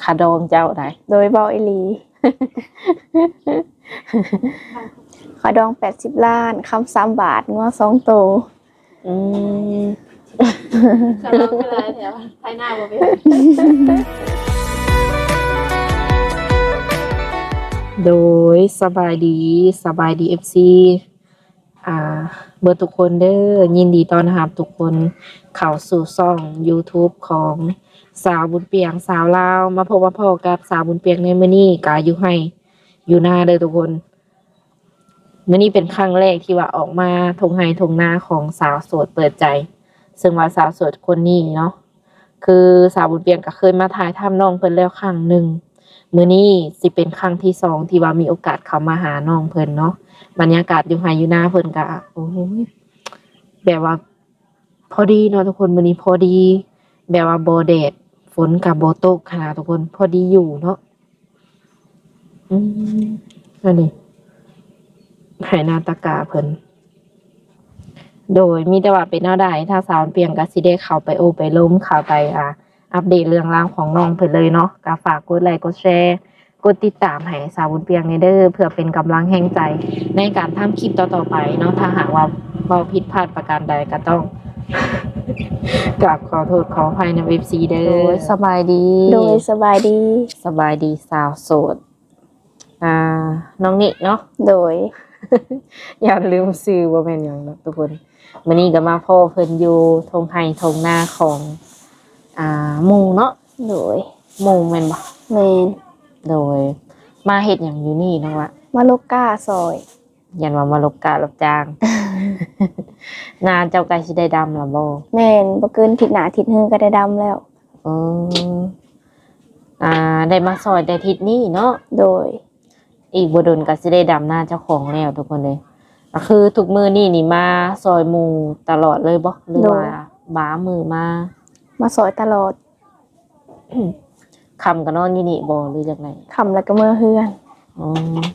ຄ່າດອງເຈົ້າໃດ໋. ໂດຍ ເວົ້າອີ່ຫຼີ. ຄ່າດອງແປດສິບລ້ານ, ຄຳສາມບາດ, ງົວສອງໂຕ. ອືມ ສະເວົ້າຄືຫຼາຍແທ້ ໄຖນາບໍ່ເປັນ. ໂດຍ ສະບາຍດີ, ສະບາຍດີ ເອັຟຊີ ອ່າ ເບິດທຸກຄົນເດີ. ຍິນດີຕ້ອນຮັບທຸກຄົນເຂົ້າສູ່ຊ່ອງຢູທູບຂອງສາວບຸນປຽງ ສາວລາວ. ມາພົບມາພໍ້ກັບສາວບຸນປຽງໃນມື້ນີ້ ກະຢູ່ໄຮ່ຢູ່ນາເດີທຸກຄົນ. ມື້ນີ້ເປັນຄັ້ງແລກທີ່ວ່າອອກມາທົ່ງໄຮ່ທົ່ງນາຂອງສາວໂສດເປີດໃຈ, ເຊິ່ງວ່າສາວໂສດຄົນນີ້ເນາະ ຄືສາວບຸນປຽງກໍເຄີຍມາຖ່າຍທຳນ້ອງເພິ່ນແລ້ວຄັ້ງໜຶ່ງ. ມື້ນີ້ຊິເປັນຄັ້ງທີສອງທີ່ວ່າມີໂອກາດເຂົ້າມາຫານ້ອງເພິ່ນເນາະ. ບັນຍາກາດຢູ່ໄຮ່ຢູ່ນາເພິ່ນກໍ ໂອ້ຍ ແບບວ່າ ພໍດີເນາະທຸກຄົນ, ມື້ນີ້ພໍດີ ແບບວ່າບໍ່ແດດ ຝົນກໍບໍ່ຕົກຫັ້ນນະທຸກຄົນ, ພໍດີຢູ່ເນາະ. ອືມ ອັນນີ້ ໄຮ່ນາຕາກາເພິ່ນ. ໂດຍ ມີແຕ່ວ່າເປັນແນວໃດ ທາງສາວບຸນປຽງກໍຊິໄດ້ເຂົ້າໄປໂອ້ໄປລົມ ເຂົ້າໄປ ອ່າ ອັບເດດເລື່ອງລາວຂອງນ້ອງເພິ່ນເລີຍເນາະ. ກໍຝາກກົດໄລກົດແຊ ກົດຕິດຕາມໃຫ້ສາວບຸນປຽງແດ່ເດີ ເພື່ອເປັນກຳລັງແຮງໃຈໃນການທຳຄລິບຕໍ່ໆໄປເນາະ. ຖ້າຫາກວ່າເວົ້າຜິດພາດປະການໃດກໍຕ້ອງກາບຂໍໂທດຂໍອະໄພນຳ ເອັຟຊີ ເດີ. ໂດຍ ສະບາຍດີ. ໂດຍ ສະບາຍດີ. ສະບາຍດີສາວໂສດ ອ່າ ນ້ອງນິເນາະ. ໂດຍ ຢ້ານລືມຊື່ ບໍ່ແມ່ນຫຍັງເນາະທຸກຄົນ. ມື້ນີ້ກໍມາພໍ້ເພິ່ນຢູ່ທົ່ງໄຮ່ທົ່ງນາຂອງ ອ່າ ໝູ່ເນາະ. ໂດຍ ໝູ່ແມ່ນບໍ່? ແມ່ນ. ໂດຍ ມາເຮັດຫຍັງຢູ່ນີ້ນ້ອງລະ? ມາລົກກ້າຊ່ອຍ. ຢ້ານວ່າມາລົກກ້າຮັບຈ້າງ. ນາເຈົ້າໃກ້ຊິໄດ້ດຳລະບໍ່? ແມ່ນ, ບໍ່ເກີນທິດໜ້າທິດຮືກໍໄດ້ດຳແລ້ວ. ເອີ ອ່າ ໄດ້ມາຊ່ອຍແຕ່ທິດນີ້ເນາະ. ໂດຍ ອີກບໍ່ດົນກໍຊິໄດ້ດຳນາເຈົ້າຂອງແລ້ວທຸກຄົນເອີຍ. ກໍຄືທຸກມື້ນີ້ນີ້ມາຊ່ອຍໝູ່ຕະຫຼອດເລີຍບໍ່ ຫຼືວ່າບາງມື້ມາ? ມາຊ່ອຍຕະຫຼອດ. ຄ່ຳກໍນອນຢູ່ນີ້ບໍ່ ຫຼືຈັ່ງໃດ? ຄ່ຳແລ້ວກໍເມືອເຮືອນ. ອໍ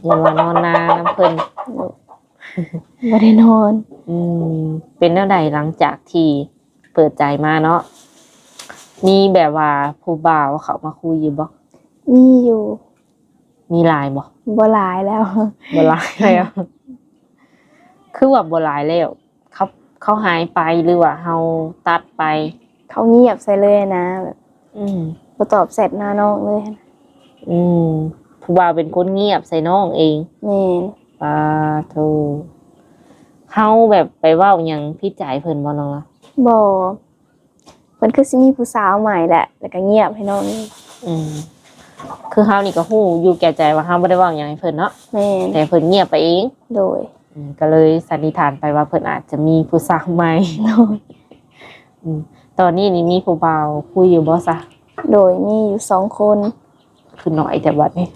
ຢ່າວ່ານອນນານຳເພິ່ນ. ໂດຍ ບໍ່ໄດ້ນອນ. ອືມ ເປັນແນວໃດຫຼັງຈາກທີ່ເປີດໃຈມາເນາະ ມີແບບວ່າຜູ້ບ່າວເຂົ້າມາຄຸຍຢູ່ບໍ່? ມີຢູ່. ມີຫຼາຍບໍ່? ບໍ່ຫຼາຍແລ້ວ. ບໍ່ຫຼາຍແລ້ວ. ຄືວ່າບໍ່ຫຼາຍແລ້ວ ເຂົາ ເຂົາຫາຍໄປ ຫຼືວ່າເຮົາຕັດໄປ? ເຂົາງຽບໃສ່ເລີຍນະ ແບບ ອືມ ບໍ່ຕອບແຊັດຫານ້ອງເລີຍ. ອືມ ຜູ້ບ່າວເປັນຄົນງຽບໃສ່ນ້ອງເອງ. ແມ່ນ. ປາໂທ ເຮົາແບບໄປເວົ້າຫຍັງຜິດໃຈເພິ່ນບໍ່ນ້ອງລະ? ບໍ່. ເພິ່ນຄືຊິມີຜູ້ສາວໃໝ່ແຫຼະ ແລ້ວກໍງຽບໃຫ້ນ້ອງ. ອືມ ຄືເຮົານີ້ກໍຮູ້ຢູ່ແກ່ໃຈວ່າເຮົາບໍ່ໄດ້ເວົ້າຫຍັງໃຫ້ເພິ່ນເນາະ. ແມ່ນ. ແຕ່ເພິ່ນງຽບໄປເອງ. ໂດຍ. ອືມ ກໍເລີຍສັນນິຖານໄປວ່າເພິ່ນອາດຈະມີຜູ້ສາວໃໝ່. ໂດຍ. ອືມ ຕອນນີ້ນີ້ມີຜູ້ບ່າວຄຸຍຢູ່ບໍ່ຊະ? ໂດຍ ມີຢູ່ສອງຄົນ. ຄືໜ້ອຍແຕ່ບັດນີ້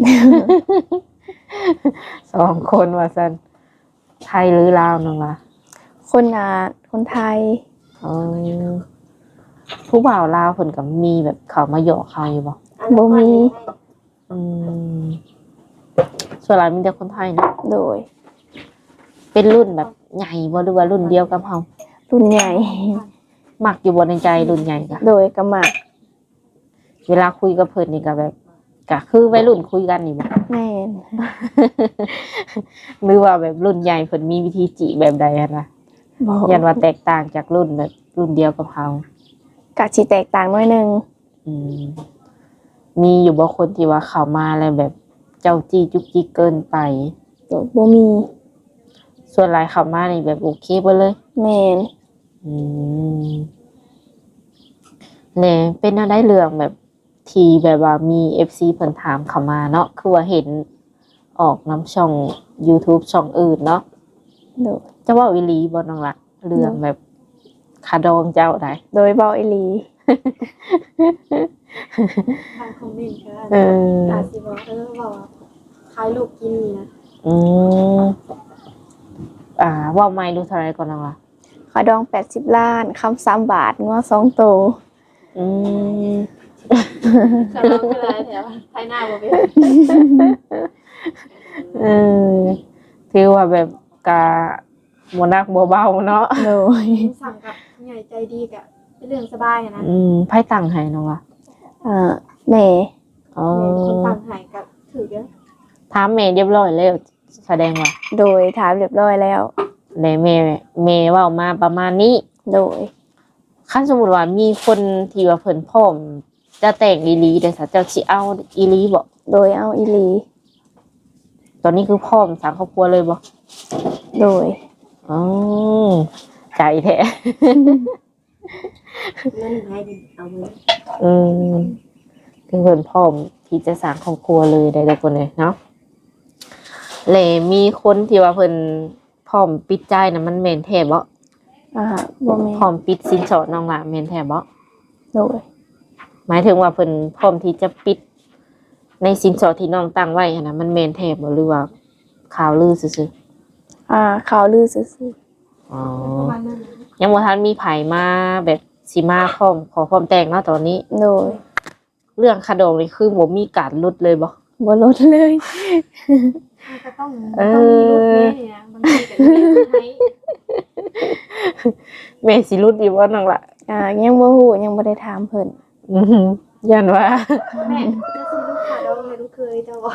ສອງຄົນວ່າຊັ້ນ. ໄທ ຫຼື ລາວນ້ອງລະ? ຄົນ ອ່າ ຄົນໄທ. ອໍ ຜູ້ບ່າວລາວເພິ່ນກໍມີແບບເຂົ້າມາຫຍອກເຮົາຢູ່ບໍ່? ບໍ່ມີ. ອືມ ສ່ວນຫຼາຍມີແຕ່ຄົນໄທເນາະ. ໂດຍ. ເປັນລຸ້ນແບບໃຫຍ່ບໍ່ ຫຼືວ່າລຸ້ນດຽວກັບເຮົາ? ລຸ້ນໃຫຍ່. ມັກຢູ່ບໍ່ໃນໃຈລຸ້ນໃຫຍ່ກະ? ໂດຍ ກໍມັກ. ເວລາຄຸຍກັບເພິ່ນນີ້ກໍແບບ ກໍຄືໄວລຸ້ນຄຸຍກັນນີ້ບໍ່? ແມ່ນ. ຫຼືວ່າແບບລຸ້ນໃຫຍ່ເພິ່ນມີວິທີຈີບແບບໃດຫັ້ນນະ? ບໍ່. ຢ້ານວ່າແຕກຕ່າງຈາກລຸ້ນແບບລຸ້ນດຽວກັບເຮົາ. ກະຊິແຕກຕ່າງໜ້ອຍໜຶ່ງ. ອືມ ມີຢູ່ບໍ່ຄົນທີ່ວ່າເຂົ້າມາແລ້ວແບບເຈົ້າຈີ້ຈຸກຈິກເກີນໄປ? ບໍ່ມີ. ສ່ວນຫຼາຍເຂົ້າມານີ້ແບບໂອເຄເບິດເລີຍ? ແມ່ນ. ອືມ ແລະ ເປັນແນວໃດເລື່ອງແບບ ທີ່ແບບວ່າມີເອັຟຊີເພິ່ນຖາມເຂົ້າມາເນາະ ຄືວ່າເຫັນອອກນຳຊ່ອງຢູທູບຊ່ອງອື່ນເນາະ? ໂດຍ. ເຈົ້າເວົ້າອີ່ຫຼີບໍ່ນ້ອງລະ ເລື່ອງແບບຄ່າດອງເຈົ້າໃດ໋? ໂດຍ ເວົ້າອີ່ຫຼີ. ທາງຄອມເມັນກໍ ເອີ ອາດຊິວ່າ ເອີ ເວົ້າວ່າຂາຍລູກກິນນີ້ນະ. ອືມ ອ່າ ເວົ້າໃໝ່ດູ ເທົ່າໃດກ່ອນນ້ອງລະ? ຄ່າດອງແປດສິບລ້ານ, ຄຳສາມບາດ, ງົວສອງໂຕ. ອືມ ສະເວົ້າຄືຫຼາຍແທ້ ໄຖນາບໍ່ເປັນ. ເອີ ຖືວ່າແບບກະບໍ່ໜັກບໍ່ເບົາເນາະ. ໂດຍ. ສັ່ງກັບຜູ້ໃຫຍ່ໃຈດີກະເປັນເລື່ອງສະບາຍຫັ້ນນະ. ອືມ ໃຜຕັ້ງໃຫ້ນ້ອງລະ? ເອີ ແມ່. ອໍ ແມ່ນຄົນຕັ້ງໃຫ້ກໍຖືກເດ້. ຖາມແມ່ຮຽບຮ້ອຍແລ້ວ ສະແດງວ່າ ໂດຍ ຖາມຮຽບຮ້ອຍແລ້ວ ແລະແມ່ ແມ່ເວົ້າມາປະມານນີ້. ໂດຍ ຄັນສົມມຸດວ່າມີຄົນທີ່ວ່າເພິ່ນພ້ອມຈະແຕ່ງອີ່ຫຼີເດ ເຈົ້າຊິເອົາອີ່ຫຼີບໍ່? ໂດຍ ເອົາອີ່ຫຼີ. ຕອນນີ້ຄືພ້ອມສ້າງຄອບຄົວເລີຍບໍ່? ໂດຍ ອໍ ໃຈແທ້. ເງິນໃຜເອົາເງິນ ອືມ ຄືເພິ່ນພ້ອມທີ່ຈະສ້າງຄອບຄົວເລີຍໄດ໋ ທຸກຄົນເອີຍເນາະ. ແລະມີຄົນທີ່ວ່າເພິ່ນພ້ອມປິດໃຈນະ ມັນແມ່ນແທ້ບໍ່? ອ່າ ບໍ່ແມ່ນ. ພ້ອມປິດສິນສອດນ້ອງຫຼ້າແມ່ນແທ້ບໍ່? ໂດຍ ໝາຍເຖິງວ່າເພິ່ນພ້ອມທີ່ຈະປິດໃນສິນສອດທີ່ນ້ອງຕັ້ງໄວ້ຫັ້ນນະ ມັນແມ່ນແທ້ບໍ່ ຫຼືວ່າຂ່າວລືຊື່ໆ? ອ່າ ຂ່າວລືຊື່ໆ. ອໍ ຍັງບໍ່ທັນມີໃຜມາແບບຊິມາພ້ອມ ຂໍພ້ອມແຕ່ງເນາະຕອນນີ້. ໂດຍ ເລື່ອງຄ່າດອງນີ້ຄືບໍ່ມີການຫຼຸດເລີຍບໍ່? ບໍ່ຫຼຸດເລີຍ. ມັນກໍຕ້ອງ ເອີ ຕ້ອງມີຫຼຸດແດ່ນີ້ນະ ບາງທີກໍເຮັດໃຫ້ ແມ່ຊິຫຼຸດຢູ່ບໍ່ນ້ອງຫຼ້າ? ອ່າ ຍັງບໍ່ຮູ້ ຍັງບໍ່ໄດ້ຖາມເພິ່ນ. ອື ຢ້ານວ່າ ແມ່ ເຈົ້າຊິຫຼຸດຄ່າດອງໃຫ້ລູກເຂີຍເຈົ້າບໍ່?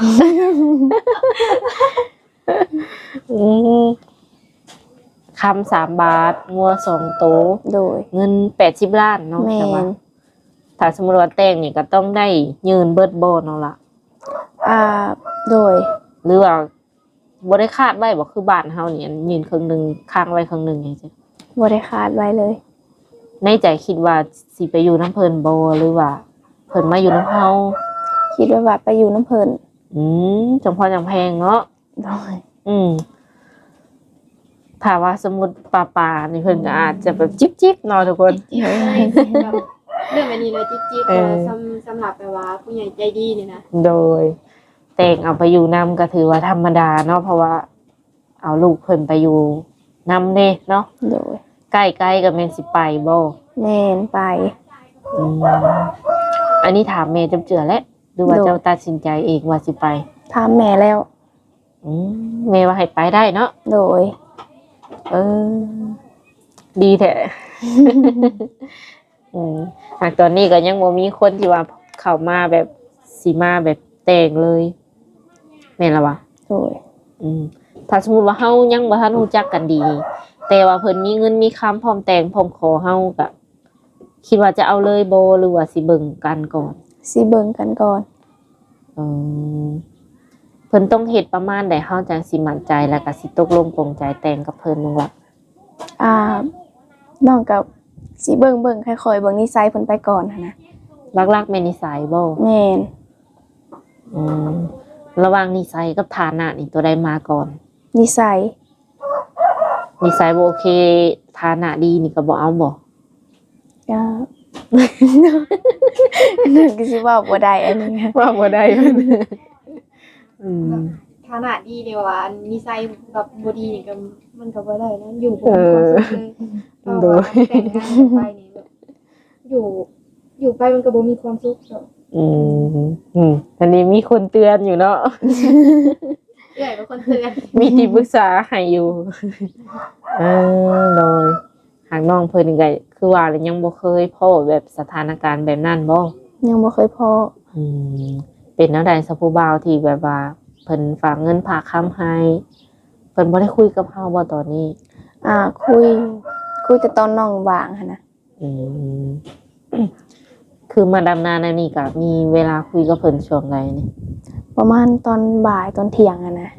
ອືມ ຄຳສາມບາດ ງົວສອງໂຕ. ໂດຍ ເງິນແປດສິບລ້ານເນາະ. ແມ່ນ ແຕ່ວ່າຖ້າສົມມຸດວ່າແຕ່ງນີ້ກໍຕ້ອງໄດ້ຍື່ນເບິດບໍ່ນ້ອງຫຼ້າ? ອ່າ ໂດຍ ຫຼືວ່າບໍ່ໄດ້ຄາດໄວ້ບໍ່ ຄືບ້ານເຮົານີ້ ອັນຍື່ນເຄິ່ງໜຶ່ງ ຄ້າງໄວ້ເຄິ່ງໜຶ່ງຈັ່ງຊີ້? ບໍ່ໄດ້ຄາດໄວ້ເລີຍ. ໃນໃຈຄິດວ່າຊິໄປຢູ່ນຳເພິ່ນບໍ່ ຫຼືວ່າເພິ່ນມາຢູ່ນຳເຮົາ? ຄິດໄວ້ວ່າໄປຢູ່ນຳເພິ່ນ. ອືມ ຈັ່ງພໍຈັ່ງແພງເນາະ. ໂດຍ ອືມ ຖ້າວ່າສົມມຸດປ້າໆນີ້ ເພິ່ນກໍອາດຈະແບບຈິບໆເນາະທຸກຄົນ. ຈິບໆ ເລື່ອງອັນນີ້ເນາະ ຈິບໆ. ເອີ ແຕ່ວ່າສຳ ສຳລັບແບບວ່າຜູ້ໃຫຍ່ໃຈດີນີ້ນະ. ໂດຍ ແຕ່ງເອົາໄປຢູ່ນຳກໍຖືວ່າທຳມະດາເນາະ ເພາະວ່າເອົາລູກເພິ່ນໄປຢູ່ນຳເດ້ເນາະ. ໂດຍ ໃກ້ໆກໍແມ່ນຊິໄປບໍ່? ແມ່ນ ໄປ. ອືມ ອັນນີ້ຖາມແມ່ຈຳເຈືອແຫຼະ ຫຼືວ່າ ໂດຍ ເຈົ້າຕັດສິນໃຈເອງວ່າຊິໄປ? ຖາມແມ່ແລ້ວ. ອືມ ແມ່ວ່າໃຫ້ໄປໄດ້ເນາະ. ໂດຍ ເອີ ດີແທ້. ອືມ ຫາກຕອນນີ້ກໍຍັງບໍ່ມີຄົນທີ່ວ່າເຂົ້າມາແບບ ຊິມາແບບແຕ່ງເລີຍ ແມ່ນລະວະ? ໂດຍ ອືມ ຖ້າສົມມຸດວ່າເຮົາຍັງບໍ່ທັນຮູ້ຈັກກັນດີ ແຕ່ວ່າເພິ່ນມີເງິນມີຄຳ ພ້ອມແຕ່ງ ພ້ອມຂໍເຮົາ ກໍ ຄິດວ່າຈະເອົາເລີຍບໍ່ ຫຼືວ່າຊິເບິ່ງກັນກ່ອນ? ຊິເບິ່ງກັນກ່ອນ. ອືມ ເພິ່ນຕ້ອງເຮັດປະມານໃດ ເຮົາຈັ່ງຊິໝັ້ນໃຈ ແລ້ວກໍຊິຕົກລົງປົງໃຈແຕ່ງກັບເພິ່ນ ນ້ອງລະ? ອ່າ ນ້ອງກໍຊິເບິ່ງ ເບິ່ງ ຄ່ອຍໆເບິ່ງນິໄສເພິ່ນໄປກ່ອນຫັ້ນນະ. ຫຼັກໆແມ່ນນິໄສບໍ່? ແມ່ນ. ອືມ ລະຫວ່າງນິໄສກັບຖານະນີ້ ຕົວໃດມາກ່ອນ? ນິໄສ. ນິໄສບໍ່ໂອເຄ ຖານະດີນີ້ກໍບໍ່ເອົາບໍ່? ກໍ ກໍຊິເວົ້າບໍ່ໄດ້ອັນນີ້ ເວົ້າບໍ່ໄດ້. ອືມ ຖານະດີແຕ່ວ່າອັນນິໄສແບບບໍ່ດີນີ້ກໍ ມັນກໍບໍ່ໄດ້ນະ ຢູ່ບໍ່ມີຄວາມສຸກເລີຍ. ເອີ ໂດຍ ເພາະວ່າແຕ່ງງານກັນໄປນີ້ແບບ ຢູ່ ຢູ່ໄປມັນກໍບໍ່ມີຄວາມສຸກເນາະ. ອືມ ອືມ ອັນນີ້ມີຄົນເຕືອນຢູ່ເນາະ. ເອື້ອຍເປັນຄົນເຕືອນ ມີທີ່ປຶກສາໃຫ້ຢູ່. ເອີ ໂດຍ ຫາກນ້ອງເພິ່ນນີ້ກໍຄືວ່າແຫຼະ ຍັງບໍ່ເຄີຍພໍ້ແບບສະຖານະການແບບນັ້ນບໍ່? ຍັງບໍ່ເຄີຍພໍ້. ອືມ ເປັນແນວໃດຊະ ຜູ້ບ່າວທີ່ແບບວ່າເພິ່ນຝາກເງິນຝາກຄຳໃຫ້ ເພິ່ນບໍ່ໄດ້ຄຸຍກັບເຮົາບໍ່ຕອນນີ້? ອ່າ ຄຸຍ ຄຸຍແຕ່ຕອນນ້ອງວ່າງຫັ້ນນະ. ອືມ ຄືມາດຳນາແນວນີ້ກໍມີເວລາຄຸຍກັບເພິ່ນຊ່ວງໃດນີ້? ປະມານຕອນບ່າຍຕອນທ່ຽງຫັ້ນນະ.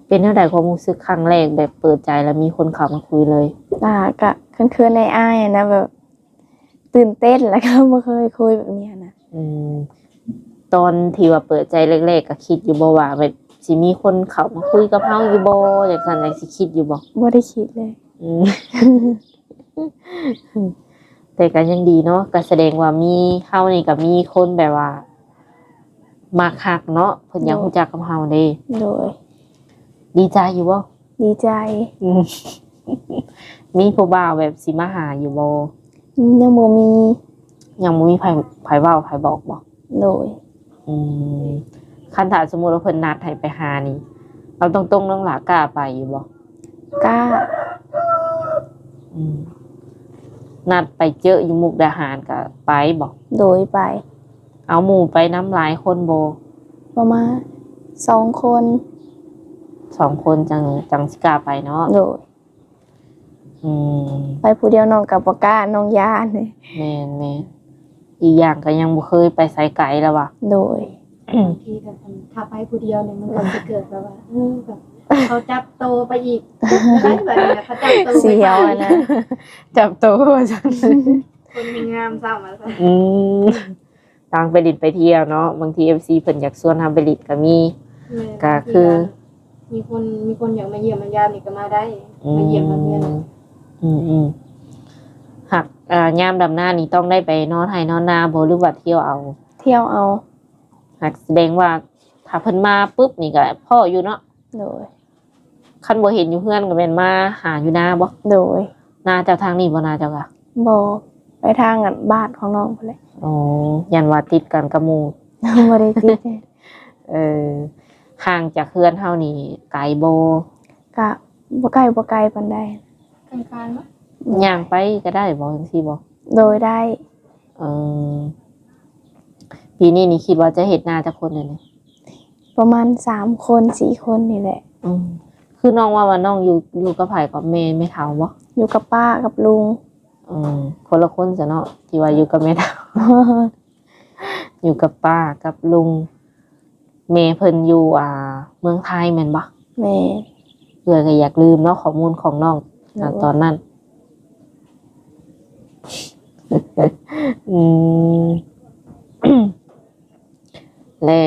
ເປັນແນວໃດຄວາມຮູ້ສຶກຄັ້ງແລກ ແບບເປີດໃຈແລ້ວມີຄົນເຂົ້າມາຄຸຍເລີຍ? ອ່າ ກະເຂີນໆອາຍໆນະ ແບບຕື່ນເຕັ້ນ ແລ້ວກໍບໍ່ເຄີຍຄຸຍແບບນີ້ຫັ້ນນະ. ອືມ ຕອນທີ່ວ່າເປີດໃຈແລກໆ ກໍຄິດຢູ່ບໍ່ວ່າແບບຊິມີຄົນເຂົ້າມາຄຸຍກັບເຮົາຢູ່ບໍ່ ຈັ່ງຊັ້ນ ຍັງຊິຄິດຢູ່ບໍ່? ບໍ່ໄດ້ຄິດເລີຍ. ອືມ ແຕ່ກໍຍັງດີເນາະ ກໍສະແດງວ່າມີ ເຮົານີ້ກໍມີຄົນແບບວ່າມັກຮັກເນາະ ເພິ່ນຢາກ ໂດຍ ຮູ້ຈັກກັບເຮົາເດ້. ໂດຍ ດີໃຈຢູ່ບໍ່? ດີໃຈ. ອືມ ມີຜູ້ບ່າວແບບຊິມາຫາຢູ່ບໍ່? ຍັງບໍ່ມີ. ຍັງບໍ່ມີໃຜ ໃຜເວົ້າໃຜບອກບໍ່? ໂດຍ. ອືມ ຄັນຖ້າສົມມຸດວ່າເພິ່ນນັດໃຫ້ໄປຫານີ້ ເອົາຕົງໆ ນ້ອງຫຼ້າກ້າໄປຢູ່ບໍ່? ກ້າ. ອືມ ນັດໄປເຈີຢູ່ມຸກດາຫານກໍໄປບໍ່? ໂດຍ ໄປ. ເອົາໝູ່ໄປນຳຫຼາຍຄົນບໍ່? ປະມານສອງຄົນ. ສອງຄົນຈັ່ງ ຈັ່ງຊິກ້າໄປເນາະ. ໂດຍ. ອືມ ໄປຜູ້ດຽວນ້ອງກໍບໍ່ກ້າ ນ້ອງຢ້ານ. ແມ່ນໆ ອີກຢ່າງກໍຍັງບໍ່ເຄີຍໄປໃສໄກແລ້ວວ່າ. ໂດຍ. ບາງທີກໍ ຄັນຖ້າໄປຜູ້ດຽວນີ້ ມັນກໍຊິເກີດແບບວ່າ ເອີ ແບບເຂົາຈັບໂຕໄປອີກ ໄດ້ບາດນີ້ ເຂົາຈັບໂຕໄປ ສຽວ ອັນນັ້ນ ຈັບໂຕວ່າຊັ້ນ ຄົນງາມຊ້ຳວ່າຊັ້ນ. ອືມ ຕ່າງໄປຫຼິ້ນໄປທ່ຽວເນາະ ບາງທີເອັຟຊີເພິ່ນຢາກຊວນເຮົາໄປຫຼິ້ນກໍມີ. ແມ່ນ ກໍຄື ບາງທີກໍມີຄົນ ມີຄົນຢາກມາຢ້ຽມມາຢາມນີ້ກໍມາໄດ້. ອືມ ມາຢ້ຽມມາເຮືອນ. ອືມໆ ຫາກ ອ່າ ຍາມດຳນານີ້ຕ້ອງໄດ້ໄປນອນໄຮ່ນອນນາບໍ່ ຫຼືວ່າທ່ຽວເອົາ? ທ່ຽວເອົາ. ຫາກສະແດງວ່າຖ້າເພິ່ນມາປຶບນີ້ກໍພໍ້ຢູ່ເນາະ. ໂດຍ. ຄັນບໍ່ເຫັນຢູ່ເຮືອນກໍແມ່ນມາຫາຢູ່ນາບໍ່? ໂດຍ. ນາເຈົ້າທາງນີ້ບໍ່ ນາເຈົ້າກະ? ບໍ່ ໄປທາງອັນບ້ານຂອງນ້ອງພຸ້ນແຫຼະ. ອໍ ຢ້ານວ່າຕິດກັນກັບໝູ່. ບໍ່ໄດ້ຕິດ. ເອີ ຫ່າງຈາກເຮືອນເຮົານີ້ໄກບໍ່? ກະບໍ່ໄກ ບໍ່ໄກປານໃດ. ກາງໆເນາະ. ຍ່າງໄປກໍໄດ້ບໍ່ ຈັ່ງຊີ້ບໍ່? ໂດຍ ໄດ້. ເອີ ປີນີ້ນີ້ຄິດວ່າຈະເຮັດນາຈັກຄົນແລ້ວນີ້? ປະມານສາມຄົນ ສີ່ຄົນນີ້ແຫຼະ. ອືມ ຄືນ້ອງເວົ້າວ່ານ້ອງຢູ່ ຢູ່ກັບໃຜ ກັບແມ່ ແມ່ເຖົ້າບໍ່? ຢູ່ກັບປ້າກັບລຸງ. ອືມ ຄົນລະຄົນຊະເນາະ ທີ່ວ່າຢູ່ກັບແມ່ເຖົ້າ ຢູ່ກັບປ້າກັບລຸງ. ແມ່ເພິ່ນຢູ່ ອ່າ ເມືອງໄທແມ່ນບໍ່? ແມ່ນ. ເອື້ອຍກໍຢາກລືມເນາະ ຂໍ້ມູນຂອງນ້ອງ ໂດຍ ຕອນນັ້ນ. ອືມ ແລະ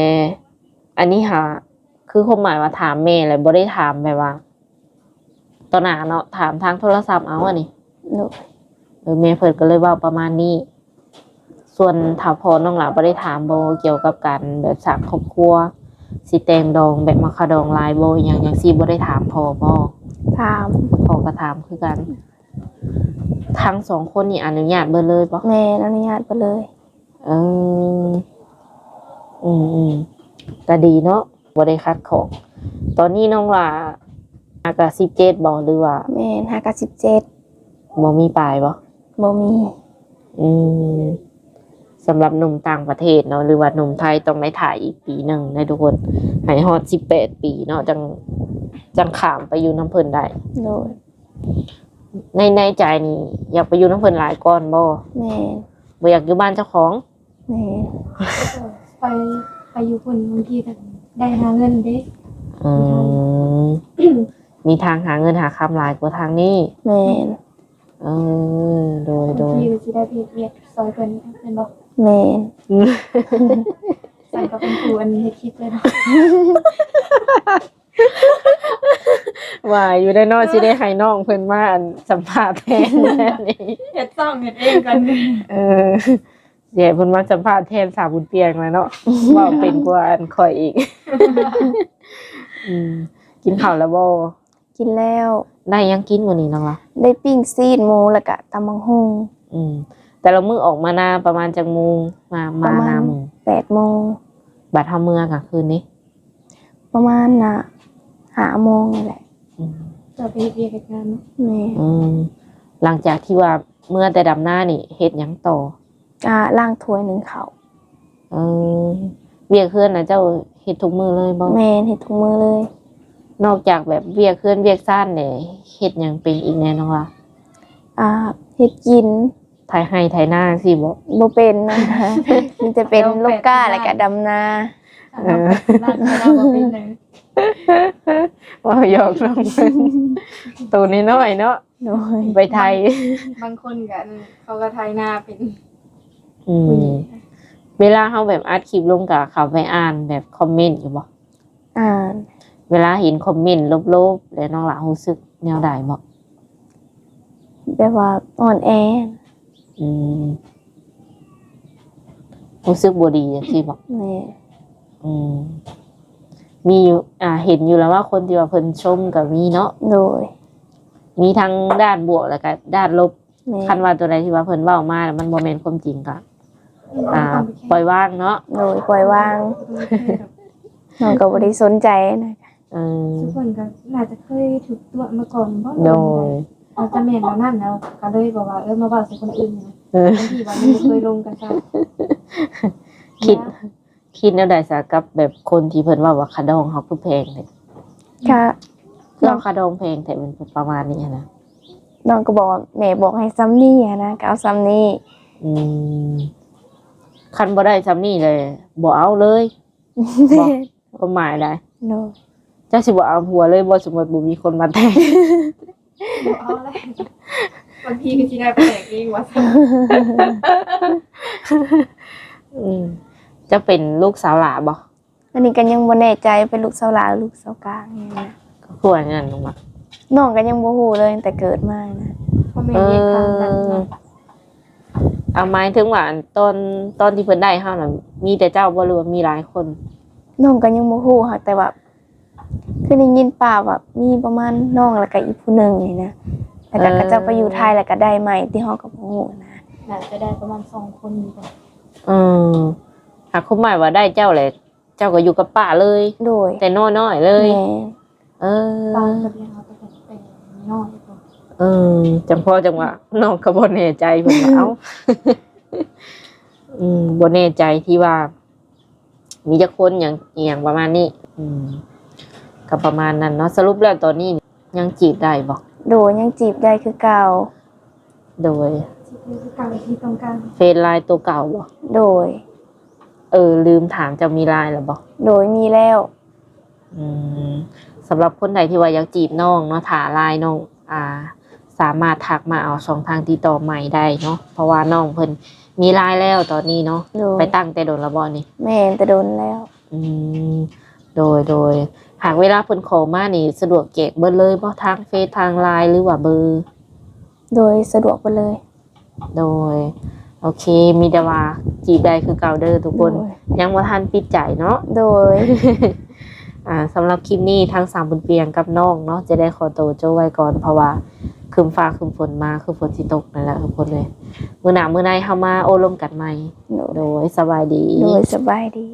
ອັນນີ້ຫາ ຄືຄວາມໝາຍວ່າຖາມແມ່ແຫຼະ ບໍ່ໄດ້ຖາມແບບວ່າຕໍ່ໜ້າເນາະ ຖາມທາງໂທລະສັບເອົາອັນນີ້. ໂດຍ. ເອີ ແມ່ເພິ່ນກໍເລີຍເວົ້າປະມານນີ້. ສ່ວນຖ້າພໍ່ນ້ອງຫຼາບໍ່ໄດ້ຖາມບໍ່ ກ່ຽວກັບການແບບສ້າງຄອບຄົວ ຊິແຕ່ງດອງແບບມັກຄະດອງຫຼາຍບໍ່ ອີຫຍັງຈັ່ງຊີ້ ບໍ່ໄດ້ຖາມພໍ່ບໍ່? ຖາມ. ພໍ່ກໍຖາມຄືກັນ. ທັງສອງຄົນນີ້ອະນຸຍາດເບິດເລີຍບໍ່? ແມ່ນ ອະນຸຍາດເບິດເລີຍ. ເອີ ອືມໆ ກໍດີເນາະ ບໍ່ໄດ້ຂັດຂ້ອງ. ຕອນນີ້ນ້ອງຫຼ້າຫາກະສິບເຈັດບໍ່ ຫຼືວ່າ? ແມ່ນ ຫາກະສິບເຈັດ. ບໍ່ມີປາຍບໍ່? ບໍ່ມີ. ອືມ ສຳລັບໜຸ່ມຕ່າງປະເທດເນາະ ຫຼືວ່າໜຸ່ມໄທ ຕ້ອງໄດ້ຖ້າອີກປີໜຶ່ງເດ້ທຸກຄົນ ໃຫ້ຮອດສິບແປດປີເນາະ ຈັ່ງ ຈັ່ງຂ້າມໄປຢູ່ນຳເພິ່ນໄດ້. ໂດຍ. ໃນ ໃນໃຈນີ້ຢາກໄປຢູ່ນຳເພິ່ນຫຼາຍກ່ອນບໍ່? ແມ່ນ. ບໍ່ຢາກຢູ່ບ້ານເຈົ້າຂອງ? ແມ່ນ. ໄປ ໄປຢູ່ພຸ້ນບາງທີກໍໄດ້ຫາເງິນເດ້. ອືມ ມີທາງຫາເງິນຫາຄຳຫຼາຍກວ່າທາງນີ້. ແມ່ນ. ເອີ ໂດຍໆ ບາງທີກໍຊິໄດ້ໄປເຮັດວຽກຊ່ອຍເພິ່ນແມ່ນບໍ່? ແມ່ນ. ຊັ້ນກໍເປັນຜູ້ອັນເຮັດຄລິບເລີຍເນາະ. ວ່າຢູ່ໄດ້ເນາະ ຊິໄດ້ໃຫ້ນ້ອງເພິ່ນມາ ອັນ ສຳພາດແທນແລ້ວນີ້ ເຮັດຊ່ອງເຮັດເອງກ່ອນ. ເອີ ຊິໃຫ້ເພິ່ນມາສຳພາດແທນສາວບຸນປ່ຽງແລ້ວເນາະ ເວົ້າເປັນກວ່າ ອັນ ຂ້ອຍອີກ. ອືມ ກິນເຂົ້າແລ້ວບໍ່? ກິນແລ້ວ. ໄດ້ຫຍັງກິນມື້ນີ້ນ້ອງລະ? ໄດ້ປີ້ງຊີ້ນໝູ ແລ້ວກະຕຳບັກຫຸ່ງ. ອືມ ແຕ່ລະມື້ອອກມານາປະມານຈັກໂມງ? ມາ ມານາໂມງ? ປະມານແປດໂມງ. ບັດເຮົາເມືອກາງຄືນເດ? ປະມານ ອ່າ ຫ້າໂມງນີ້ແຫຼະ. ອືມ ເຈົ້າໄປເຮັດວຽກເຮັດງານເນາະ. ແມ່ນ. ອືມ ຫຼັງຈາກທີ່ວ່າເມືອແຕ່ດຳນານີ້ ເຮັດຫຍັງຕໍ່? ອ່າ ລ້າງຖ້ວຍ ໜຶ້ງເຂົ້າ. ເອີ ວຽກເຮືອນນະເຈົ້າເຮັດທຸກມື້ເລີຍບໍ່? ແມ່ນ ເຮັດທຸກມື້ເລີຍ. ນອກຈາກແບບວຽກເຮືອນວຽກຊານແລ້ວ ເຮັດຫຍັງເປັນອີກແດ່ນ້ອງລະ? ອ່າ ເຮັດກິນ. ໄຖໄຮ່ໄຖນາຈັ່ງຊີ້ບໍ່? ບໍ່ເປັນນະ ມີແຕ່ເປັນລູກກ້າ ແລ້ວກໍດຳນາ. ເອີ ເວົ້າຫຍອກນ້ອງເພິ່ນ ໂຕນ້ອຍໆເນາະ. ໂດຍ. ໄປໄຖ ບາງ ບາງຄົນກໍ ເຂົາກໍໄຖນາເປັນ. ອືມ ຜູ້ຍິງ. ເວລາເຮົາແບບອັດຄລິບລົງ ກໍເຂົ້າໄປອ່ານແບບຄອມເມັນຢູ່ບໍ່? ອ່ານ. ເວລາເຫັນຄອມເມັນລົບໆ ແລ້ວນ້ອງຫຼ້າຮູ້ສຶກແນວໃດບໍ່? ແບບວ່າອ່ອນແອ. ອືມ ຮູ້ສຶກບໍ່ດີຈັ່ງຊີ້ບໍ່? ແມ່ນ. ອືມ ມີຢູ່ ອ່າ ເຫັນຢູ່ແລ້ວວ່າຄົນທີ່ວ່າເພິ່ນຊົມກໍມີເນາະ. ໂດຍ. ມີທັງດ້ານບວກ ແລ້ວກໍດ້ານລົບ. ແມ່ນ. ຄັນວ່າຕົວໃດທີ່ວ່າເພິ່ນເວົ້າມາແລ້ວມັນບໍ່ແມ່ນຄວາມຈິງກໍ ອືມ ອ່າ ປ່ອຍວາງເນາະ. ໂດຍ ປ່ອຍວາງ. ນ້ອງກໍບໍ່ໄດ້ສົນໃຈນະ. ເອີ ຊຸມເພິ່ນກໍໜ້າຈະເຄີຍຖືກຕົວະມາກ່ອນບໍ່? ໂດຍ. ອາດຈະແມ່ນແນວນັ້ນແລ້ວ ກໍເລີຍແບບວ່າ ເອີ ມາເວົ້າໃສ່ຄົນອື່ນນະ. ເອີ ບາງທີວ່າຍັງບໍ່ເຄີຍລົງກັນຊ້ຳ. ຄິດ ຄິດແນວໃດຊະກັບແບບຄົນທີ່ເພິ່ນເວົ້າວ່າຄ່າດອງເຮົາຄືແພງແທ້? ກະ ລາວຄ່າດອງແພງແທ້ ແມ່ນປະມານນີ້ຫັ້ນນະ? ນ້ອງກໍບອກວ່າ ແມ່ບອກໃຫ້ສ່ຳນີ້ຫັ້ນນະ ກໍເອົາສ່ຳນີ້. ອືມ ຄັນບໍ່ໄດ້ສ່ຳນີ້ເລີຍ ບໍ່ເອົາເລີຍ ບໍ່? ຄວາມໝາຍໃດ? ໂດຍ. ເຈົ້າຊິບໍ່ເອົາຜົວເລີຍບໍ່? ສົມມຸດບໍ່ມີຄົນມາແຕ່ງ. ບໍ່ເອົາແລ້ວ ບາງທີກໍຊິໄດ້ໄປແຕ່ງເອງວ່າຊັ້ນ. ອືມ ເຈົ້າເປັນລູກສາວຫຼ້າບໍ່? ອັນນີ້ກໍຍັງບໍ່ແນ່ໃຈ ເປັນລູກສາວຫຼ້າ ຫຼືລູກສາວກາງນີ້ນະ. ກໍຄືວ່ານັ້ນນ້ອງ ນ້ອງກໍຍັງບໍ່ຮູ້ເລີຍ ຕັ້ງແຕ່ເກີດມານະ. ພໍ່ແມ່ແຍກທາງກັນເນາະ. ເອີ ເອົາ ໝາຍເຖິງວ່າ ຕອນ ຕອນທີ່ເພິ່ນໄດ້ເຮົານັ້ນ ມີແຕ່ເຈົ້າບໍ່ ຫຼືວ່າມີຫຼາຍຄົນ? ນ້ອງກໍຍັງບໍ່ຮູ້ ຫາກແຕ່ວ່າ ຄືໄດ້ຍິນປາກວ່າມີປະມານນ້ອງ ແລ້ວກໍອີກຜູ້ໜຶ່ງນີ້ນະ ແລ້ວກໍ ເອີ ເຂົາເຈົ້າໄປຢູ່ໄທ ແລ້ວກໍໄດ້ໃໝ່ ທີ່ເຮົາກໍບໍ່ຮູ້ນະ. ໜ້າຈະໄດ້ປະມານສອງຄົນນີ້ແຫຼະ. ເອີ ຫາກຄວາມໝາຍວ່າໄດ້ເຈົ້າແຫຼະ ເຈົ້າກໍຢູ່ກັບປ້າເລີຍ. ໂດຍ. ແຕ່ນ້ອຍໆເລີຍ. ແມ່ນ. ເອີ ປ້າກໍລ້ຽງເຮົາຕັ້ງແຕ່ນ້ອຍ. ເອີ ຈັ່ງພໍຈັ່ງວ່າ ນ້ອງກໍບໍ່ແນ່ໃຈ ເພິ່ນວ່າ ເອົ້າ ອືມ ບໍ່ແນ່ໃຈທີ່ວ່າ ມີຈັກຄົນຫຍັງ ອີ່ຫຍັງປະມານນີ້. ອືມ ກໍປະມານນັ້ນເນາະ. ສະຫຼຸບແລ້ວຕອນນີ້ຍັງຈີບໄດ້ບໍ່? ໂດຍ ຍັງຈີບໄດ້ຄືເກົ່າ. ໂດຍ. ຈີບໄດ້ຄືເກົ່າທີ່ຕ້ອງການ. ເຟສ ໄລນ໌ ຕົວເກົ່າບໍ່? ໂດຍ. ເອີ ລືມຖາມ ເຈົ້າມີ ໄລນ໌ ແລ້ວບໍ່? ໂດຍ ມີແລ້ວ. ອືມ ສຳລັບຄົນໃດທີ່ວ່າຢາກຈີບນ້ອງເນາະ ຖ້າ ໄລນ໌ ນ້ອງ ອ່າ ສາມາດທັກມາເອົາຊ່ອງທາງຕິດຕໍ່ໃໝ່ໄດ້ເນາະ ເພາະວ່ານ້ອງເພິ່ນມີ ໄລນ໌ ແລ້ວຕອນນີ້ເນາະ. ໂດຍ. ໄປຕັ້ງແຕ່ດົນແລ້ວບໍ່ນີ້? ແມ່ນ ແຕ່ດົນແລ້ວ. ອືມ ໂດຍ ໂດຍ. ຫາກເວລາເພິ່ນຂໍມານີ້ ສະດວກແຈກເບິດເລີຍບໍ່ ທາງເຟສ ທາງ ໄລນ໌ ຫຼືວ່າເບີ? ໂດຍ ສະດວກເບິດເລີຍ. ໂດຍ ໂອເຄ ມີແຕ່ວ່າຈີບໄດ້ຄືເກົ່າເດີທຸກຄົນ. ໂດຍ. ຍັງບໍ່ທັນປິດໃຈເນາະ. ໂດຍ. ອ່າ ສຳລັບຄລິບນີ້ ທາງສາວບຸນປຽງກັບນ້ອງເນາະ ຈະໄດ້ຂໍໂຕຈົບໄວ້ກ່ອນ ເພາະວ່າຄຶ້ມຟ້າຄຶ້ມຝົນມາ ຄືຝົນຊິຕົກນັ້ນແຫຼະທຸກຄົນເອີຍ. ມື້ໜ້າມື້ໃນເຮົາມາໂອ້ລົມກັນໃໝ່. ໂດຍ. ໂດຍ ສະບາຍດີ. ໂດຍ ສະບາຍດີ.